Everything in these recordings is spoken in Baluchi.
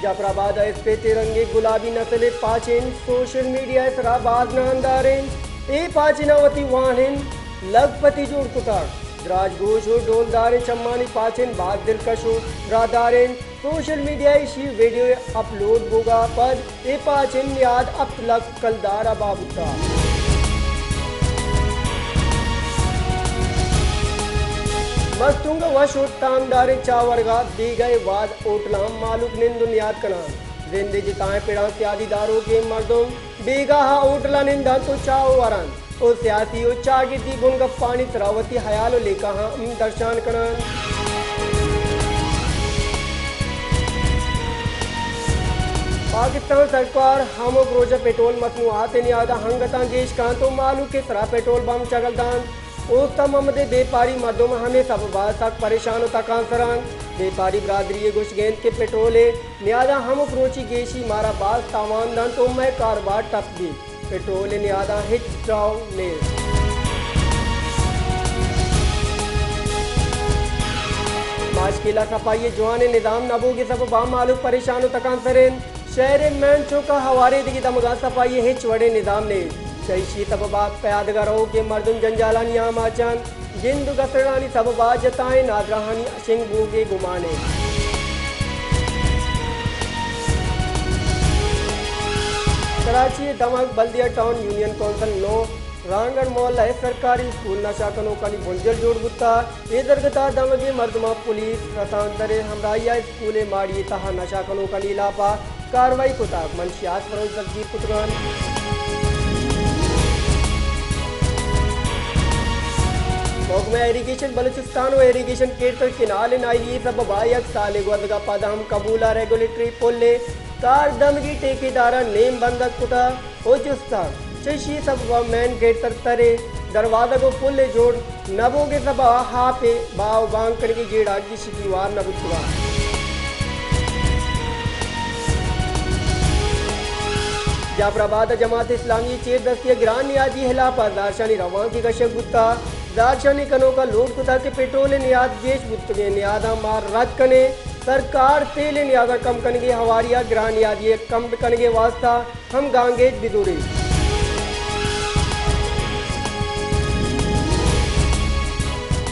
جعفر آباد ء اسپیتیں رنگیں گلابی نسل ء پاچن سوشل میڈیا ء سرا باز نامدار انت۔ اے پاچن ء وتی واہند لکھپتی جوڑ کتگ۔ دراج گوش و ڈولداریں چمانی پاچن باز دلکش و راہدار انت۔ سوشل میڈیا ء ایشی ویڈیو اپلوڈ بوگا پد اے پاچن نیاد ہپت لکھ کلدار ء بہا بوتگ۔ مستونگ ء وش و تامداریں چاہ ورگا بیگہ ء باز ہوٹلاں مہلوک نند و نیاد کناں۔ زند ء جتائیں پڑاں سیادی داروکیں مردم بیگاہ ء ہوٹلاں ننداں تو چاہ و ورنت و سیاسی و چاگردی بنگپانی سرا وتی ہیال و لیکہاں ہم درشان کناں۔ پاکستان سرکار ہمک روچ ء پٹرول مصنوعات ء نیاد ء انگتاں گیش کنت و مہلوک ء سرا پٹرول بم چگل دنت۔ اوست ء محمد ء بیپاری مردم ہمے سبب ء سک پریشان و تکانسر انت۔ بیپاری برادری ء گوشگ انت کہ پٹرول ء نیاد ء ہمک روچی گیشی مارا باز تاوان دنت و مئے کاروبار ٹپ بیت۔ پٹرول ء نیاد ء ہچ ڈاؤ نیست۔ ماشکیلا صفائی ء جوانیں نظام نہ بوگ ء سبب ء مہلوک پریشان و تکانسر انت۔ شہر ء مین چوک ء ہواریں دگہ دمگاں صفائی ء ہچ وڑیں نظام نیست۔ چہ ایشی ء سبب ء پیادگہ روکیں مردم جنجالانی آماچ انت۔ گند و گسرڑانی سبب ء جتائیں نادراہانی شنگ بوگ ء گمان انت۔ کراچی ء دمگ بلدیہ ٹاؤن یونین کونسل نو رانگڑ محلہ ء سرکاری اسکول نشہ کنوکانی بنجل جوڑ بوتگ۔ اے درگت ء دمگی مردماں پولیس رسانکدر ء ہمراہی ء اسکول ء ماڑی ء تہا نشہ کنوکانی ہلاپ ء کاروائی کتگ، منشیات پروش دزگیر کتگ انت۔ محکمہ ایریگیشن بلوچستان و ایریگیشن کیٹر کینال ء نااہلی ء سبب ء یک سالے گوزگ ء پد ہم قبول ء ریگولیٹری پل ء کار دمگی ٹھیکیداراں نیم بندگ کتگ۔ و جستگ۔ چہ ایشی سبب ء مین گیٹ تر ترے دروازگ و پل ء جوڑ نہ بوگ ء سبب ء ہاپ ء باہ و بانگ کنگی جیڑہ گیشی دیوار نہ بوتگ۔ جعفر آباد ء جماعت اسلامی ء چیر دستی ء گران نیادی ہلاپ ء زہرشانی روانک ء کشگ بوتگ۔ زہرشانی کنوکاں لوٹ کتگ کہ پٹرول ء نیاد گیش بوتگیں نیاداں ما رد کنیں، سرکار تیل ء نیاداں کم کنگی ہواری ء گران نیادی ء کم کنگی واسطہ ہم گانگیج بزوریت۔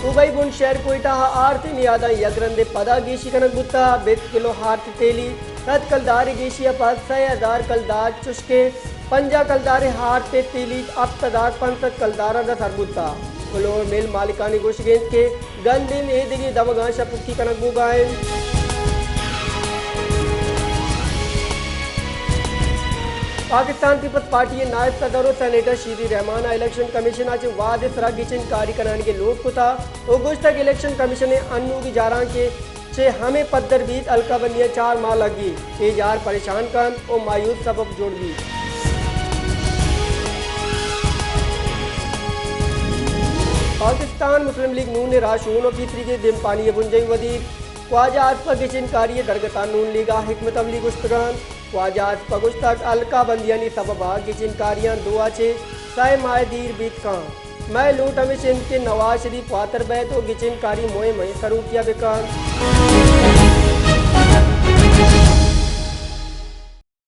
صوبائی بنڈ شہر کوئٹہ ء آرت ء نیاداں یک رندے پدا گیشی کنگ بوتگ۔ بیست کلو آرت تیلی صد کلدار ء گیشی ء پد سئے ہزار کلدار چشکہ پنجاہ کلدار ء آرت ء تیلی ہپت ہزار پنچ سد کلدار ء سر بوتگ۔ فلور مل مالکانی گوشگ انت کہ گندیم اے دگہ دمگاں شپکی کنگ بوگا انت۔ پاکستان پیپلز پارٹی ء نائب صدر و سینیٹر شیری رحمان ء الیکشن کمیشن ء چہ وعدے سرا گچین کاری کنانگے لوٹ کتا و گوشتگ الیکشن کمیشن ء انوگی جارانکے چہ ہمے پدر بیت، حلقہ بندیاں چار ماہ لگی، اے جار پریشان کنت و مایوس سبب جوڑ بیت۔ پاکستان مسلم لیگ نون ء راہشون و پیسریگیں دیمپانی ء بنجاہی وزیر خواجہ آصف ء گچین کاری ء درگت ء نون لیگ ء حکمت عملی گوشتگ انت۔ خواجہ آصف ء گوشتگ حلقہ بندیانی سبب ء گچین کاریاں دو ء چہ سئے ماہ ء دیر بیت کنت۔ مئے لوٹ ہمیش انت کہ نواز شریف واتر بئیت و گچین کاری مہم ء سروکی ء بہ کنت۔